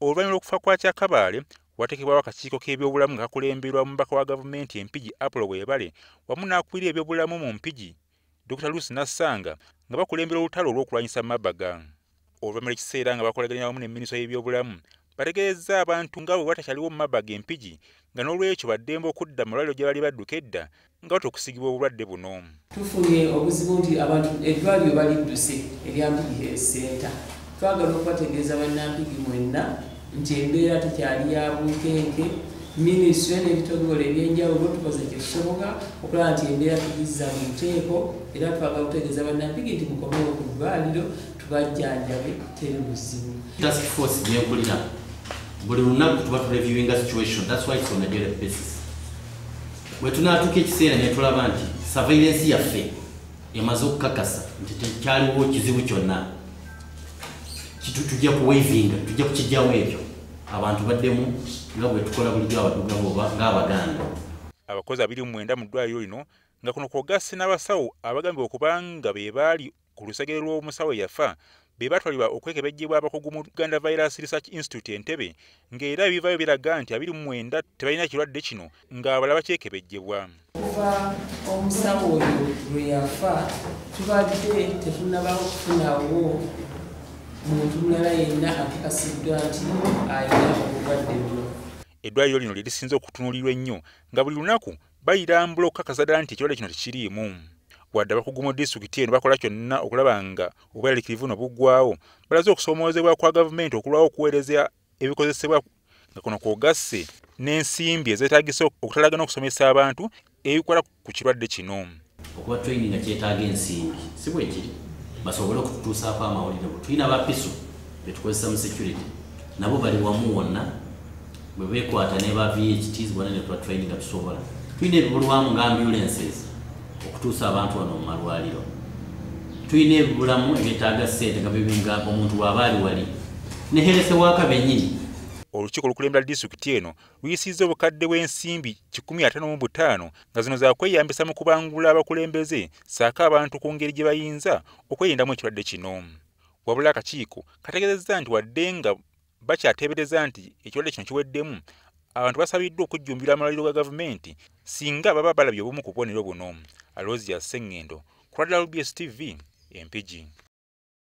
Oluvannyuma lw'okufa kwa Kyakabaale, wateekebwawo akakiiko k'ebyobulamu nga kakulemberwa omubaka wa gavumenti e Mpigi Apollo Webale wamu n'akulira ebyobulamu mu Mpigi Dr. Lucy Nassanga nga bakulembera olutalo olw'okulwanyisa Marburg. Oluvannyuma lw'ekiseera nga bakolaganya wamu ne minisitule y'ebyobulamu, bategeezezza abantu nga bwe watakyaliwo Marburg e Mpigi, nga n'olwekyo baddembe okudda mu malwaliro gye bali badduka edda nga batya okusiigibwa obulwadde buno. Tufunye obuzibu nti abantu eddwaliro balidduse erya Mpigi Health Center. Twagala okubategeeza bannampigi mwenna nti embeera tekyali ya bunkenke. Minisitule n'ebitongole ebyenjawulo tukoze kyekisoboka okulaba nti embeera tugizza mu nteeko, era twagala okutegeeza bannampigi nti mukomewo ku ddwaliro tubajjanjabe, teri buzibu. Task force gyenkulira buli lunaku tuba tureviewinga situation. That's why it's on a daily basis. Bwe tunaatuuka ekiseera ne tulaba nti surveillance yaffe emaze okukakasa nti tekyaliwo kizibu kyonna, tujja kuwaivinga, tujja kukijjawo ekyo, abantu baddemu nga bwe tukola bulijjo abaddugavu oba ng'Abaganda. Abakozi 29 mu ddwaliro lino, nga kuno kw'ogasse n'abasawo abagambibwa okuba nga be baali ku lusegere lw'omusawo eyafa, be batwalibwa okwekebejjebwa abakugu mu Uganda Virus Research Institute Entebbe, ng'era ebivaayo biraga nti 29 tebalina kirwadde kino, ng'abalala bakyekebejjebwa. Okuva omusawo oyo lwe yafa, tubadde tetunnaba okufunawo muntu mulala yenna akakasiddwa nti alina obulwadde buno. Eddwaliro lino lye lisinze okutunuulirwa ennyo, nga buli lunaku balirambula okukakasa ddala nti ekirwadde kino tekiriimu. Wadde abakugu mu disitulikiti eno bakola kyonna okulaba nga obweraliikirivu buno buggwawo, balaze okusoomoozebwa kwa gavumenti okulwawo okuweereza ebikozesebwa, nga kuno kw'ogasse n'ensimbi ezeetaagisa okutalaga n'okusomesa abantu ebikwata ku kirwadde kino. Okuba training nga kyetaaga ensimbi, si bwe kiri, basobole okututuusaako amawulire. Tulina abapiso betukozesa mu security, nabo bali wamu wonna bwe beekwata ne ba VHTs bonna ne tuba training nga tusobola. Tulina ebibulwamu nga ambulances okutuusa abantu wano mu malwaliro. Tulina ebibulamu ebyetaaga ssente nga bibinga omuntu bw'aba ali wali ne health worker bennyini. Olukiiko olukulembera disitulikiti eno luyisizza obukadde bw'ensimbi 155, nga zino zakweyambisa mu kubangula abakulembeze ssaako abantu ku ngeri gye bayinza okwerindamu ekirwadde kino. Wabula akakiiko kategeezezza nti wadde nga bakyateebereza nti ekirwadde kino kiweddemu, abantu basabiddwa okujjumbira amalwaliro ga gavumenti singa baba balabye obumu ku bubonero buno. Aloysius Sseŋŋendo ku lwa WBS TV e Mpigi.